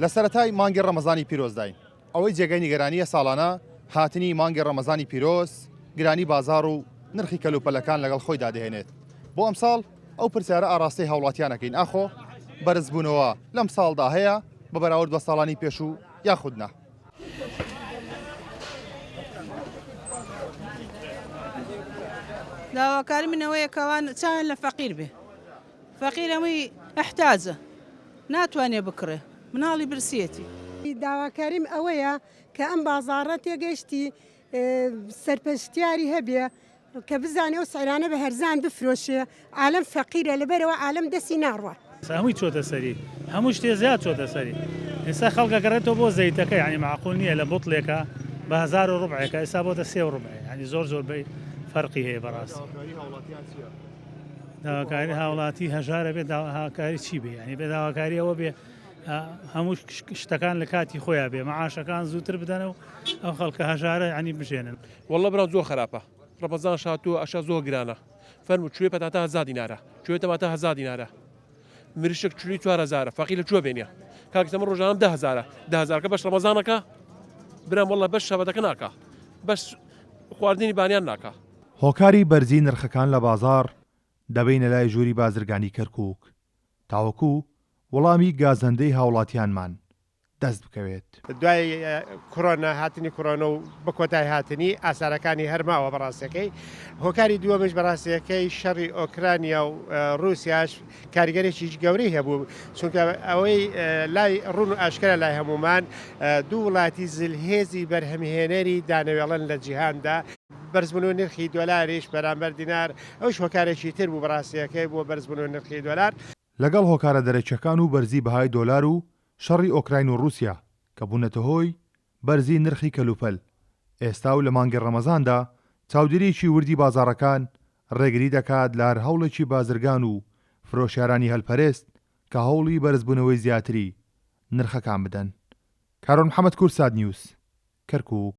لە سەرەتای مانگی ڕەمەزانی پیرۆزداین، ئەوەی جێگەی نیگەرانییە ساڵانە هاتنی مانگی ڕەمەزانی پیرۆز گرانی بازاڕ و نرخی کەلوپەلەکان لەگەڵ خۆیدا دەهێنێت، بۆ ئەمساڵ ئەو پرسیارە ئاڕاستەی هاوڵاتیان ئەکەین ئاخۆ بەرزبوونەوە لەمساڵدا هەیە بە بەراورد بە ساڵانی پێشوو یاخود نا؟ داواکاری من ئەوەیە کەوان چاویان لە فەقیر بێ فەقیر هەمووی ئەحتاجە ناتوانێ بکڕێ مناڵی برسیەتی. داواکاریم ئەوەیە کە ئەم بازاڕە تێگەیشتی سەرپەرشتیاری هەبێ کە بزانێ ئەو سعرانە بە هەرزان بفرۆشێ عالەم فەقیرە لەبەرئەوە عالەم دەستی ناڕوا. هەمووی چۆتە سەری هەموو شتێ زیاد چۆتە سەری ئێستا خەڵک ئەگەڕێتەوە بۆ زەیتەکە یانی مەعقول نییە لە بوتڵێکە بە هەزار و ڕوبعێکە ئێستا بۆتە سێ و ڕوبعێ یانی زۆر زۆر بەی فەرقی هەیە بەڕاستی. داواکاری هاوڵاتیان چییە؟ داواکاری هاوڵاتی هەژارە بێ داواکاری چی بێ یانی بێ داواکاری ئەوە بێ هەموو شتەکان لە کاتی خۆیان بێ مەعاشەکان زووتر بدەنە و ئەو خەڵکە هەژارە ینی بژێنن. واللە برا زۆر خراپە ڕەمەزان شاتووە ئەشا زۆر گرانە فەرموو کوێ پەتاتە هەزا دینارە کوێ تەماتە هەزا دینارە مریشک چلی چوار هەزارە فەقیر لە کوێ بێنە کاک ئێستا من ڕۆژانەم دە هەزارە دە هەزارەکە بەش ڕەمەزانەکە برام واللە بەش شەبەتەکە ناکا بەش خواردنی بانیان ناکا. هۆکاری بەرزی نرخەکان لە بازاڕ دەبەینە لای ژووری بازرگانی کەرکوک تاوەکو وەڵامی گازەندەی هاوڵاتیانمان دەست بکەوێت. دوای کڕۆنا هاتنی کڕۆنە و بە کۆتای هاتنی ئاسارەکانی هەر ماوە بەڕاستەکەی هۆکاری دووەمش بەڕاستەکەی شەڕی ئۆکرانیا و ڕووسیاش کاریگەرێکی گەورەی هەبوو چونکە ئەوەی لای ڕوون و ئاشکرا لای هەمومان دوو وڵاتی زلهێزی بەرهەمهێنەری دانەوێڵن لە جیهاندا بەرزبوونەوەی نرخی دۆلاریش بەرامبەر دینار ئەوش هۆکارێکی تر بوو بەڕاستیەکەی بۆ بەرزبوونەوەی نرخی دۆلار. لەگەڵ هۆکارە دەرەکیەکان و بەرزی بەهای دۆلار و شەڕی ئۆکراین و ڕووسیا کە بوونەتە هۆی بەرزی نرخی کەلوپەل، ئێستا و لە مانگی ڕەمەزاندا چاودێرییەکی وردی بازاڕەکان ڕێگری دەکات لە هەر هەوڵێکی بازرگان و فرۆشیارانی هەلپەرست کە هەوڵی بەرزبوونەوەی زیاتری نرخەکان بدەن. کارۆن محەمەد کوردسات نیوز، کەرکوک.